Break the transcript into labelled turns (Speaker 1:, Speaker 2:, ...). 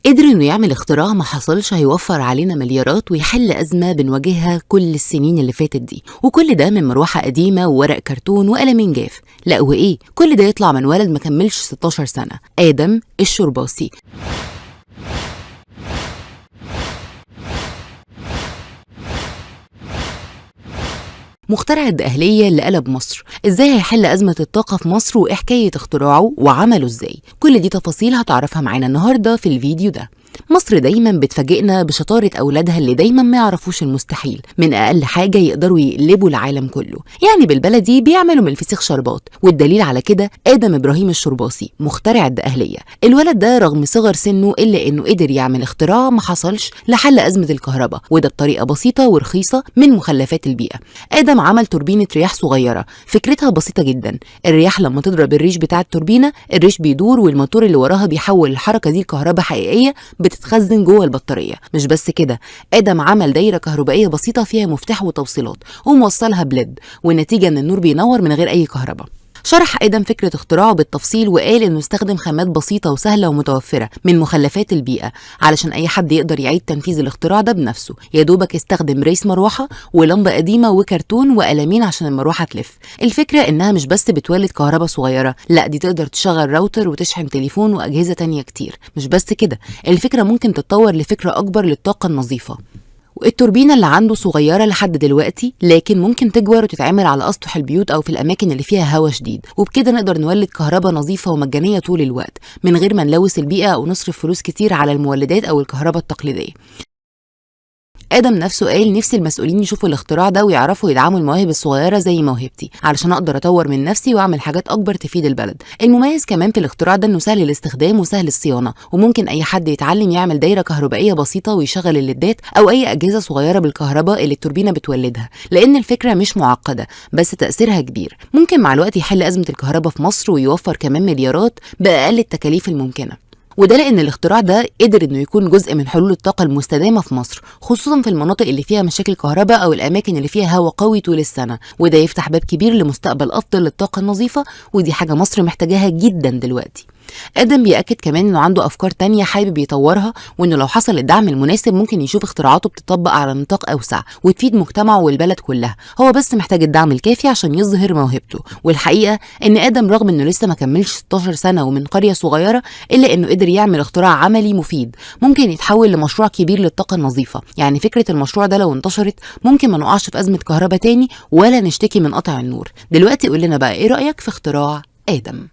Speaker 1: قدر إنه يعمل اختراع ما حصلش هيوفر علينا مليارات ويحل أزمة بنواجهها كل السنين اللي فاتت دي، وكل ده من مروحة قديمة وورق كرتون وقلمين جاف. لا وإيه، كل ده يطلع من ولد ما كملش 16 سنة، آدم الشرباصي. مخترع الدقهلية اللي قلب مصر، ازاي هيحل أزمة الطاقة في مصر وإيه حكاية اختراعه وعمله ازاي؟ كل دي تفاصيل هتعرفها معانا النهاردة في الفيديو ده. مصر دايما بتفاجئنا بشطارة أولادها اللي دايما ما يعرفوش المستحيل، من أقل حاجة يقدروا يقلبوا العالم كله، يعني بالبلدي بيعملوا من الفسيخ شربات. والدليل على كده آدم إبراهيم الشرباصي مخترع الدقهلية. الولد ده رغم صغر سنة إلا إنه قدر يعمل اختراع ما حصلش لحل أزمة الكهرباء، وده بطريقة بسيطة ورخيصة من مخلفات البيئة. آدم عمل توربينة رياح صغيرة، فكرتها بسيطة جدا. الرياح لما تضرب الريش بتاع التوربينة، الريش بيدور والموتور اللي وراها بيحول الحركة دي لكهرباء حقيقية بتتخزن جوه البطارية. مش بس كده، آدم عمل دايرة كهربائية بسيطة فيها مفتاح وتوصيلات وموصلها بليد، والنتيجة ان النور بينور من غير اي كهرباء. شرح آدم فكرة اختراعه بالتفصيل وقال إنه استخدم خامات بسيطة وسهلة ومتوفرة من مخلفات البيئة علشان أي حد يقدر يعيد تنفيذ الاختراع ده بنفسه. يا دوبك استخدم ريس مروحة ولمبة قديمة وكرتون وقلمين عشان المروحة تلف. الفكرة إنها مش بس بتولد كهرباء صغيرة، لا دي تقدر تشغل راوتر وتشحن تليفون وأجهزة تانية كتير. مش بس كده، الفكرة ممكن تتطور لفكرة أكبر للطاقة النظيفة. التوربينة اللي عنده صغيرة لحد دلوقتي، لكن ممكن تكبر وتتعمل على أسطح البيوت أو في الأماكن اللي فيها هواء شديد، وبكده نقدر نولد كهرباء نظيفة ومجانية طول الوقت من غير ما نلوث البيئة أو نصرف فلوس كتير على المولدات أو الكهرباء التقليدية. آدم نفسه قال نفسي المسؤولين يشوفوا الاختراع ده ويعرفوا يدعموا المواهب الصغيرة زي موهبتي علشان أقدر أطور من نفسي وأعمل حاجات أكبر تفيد البلد. المميز كمان في الاختراع ده إنه سهل الاستخدام وسهل الصيانة، وممكن أي حد يتعلم يعمل دايرة كهربائية بسيطة ويشغل الليدات أو أي أجهزة صغيرة بالكهرباء اللي التوربينة بتولدها، لأن الفكرة مش معقدة بس تأثيرها كبير. ممكن مع الوقت يحل أزمة الكهرباء في مصر ويوفر كمان مليارات بأقل التكاليف الممكنة. وده لأن الاختراع ده قدر إنه يكون جزء من حلول الطاقة المستدامة في مصر، خصوصا في المناطق اللي فيها مشاكل كهرباء أو الأماكن اللي فيها هواء قوي طول السنة، وده يفتح باب كبير لمستقبل أفضل للطاقة النظيفة، ودي حاجة مصر محتاجاها جدا دلوقتي. آدم بيأكد كمان إنه عنده أفكار تانية حابب يطورها، وإنه لو حصل الدعم المناسب ممكن يشوف اختراعاته بتطبق على نطاق أوسع وتفيد مجتمعه والبلد كلها. هو بس محتاج الدعم الكافي عشان يظهر موهبته. والحقيقة إن آدم رغم إنه لسه ما كملش 16 سنة ومن قرية صغيرة، إلا إنه قدر يعمل اختراع عملي مفيد ممكن يتحول لمشروع كبير للطاقة النظيفة. يعني فكرة المشروع ده لو انتشرت ممكن ما نقعش في أزمة كهرباء تاني ولا نشتكي من قطع النور. دلوقتي قول لنا بقى إيه رأيك في اختراع آدم؟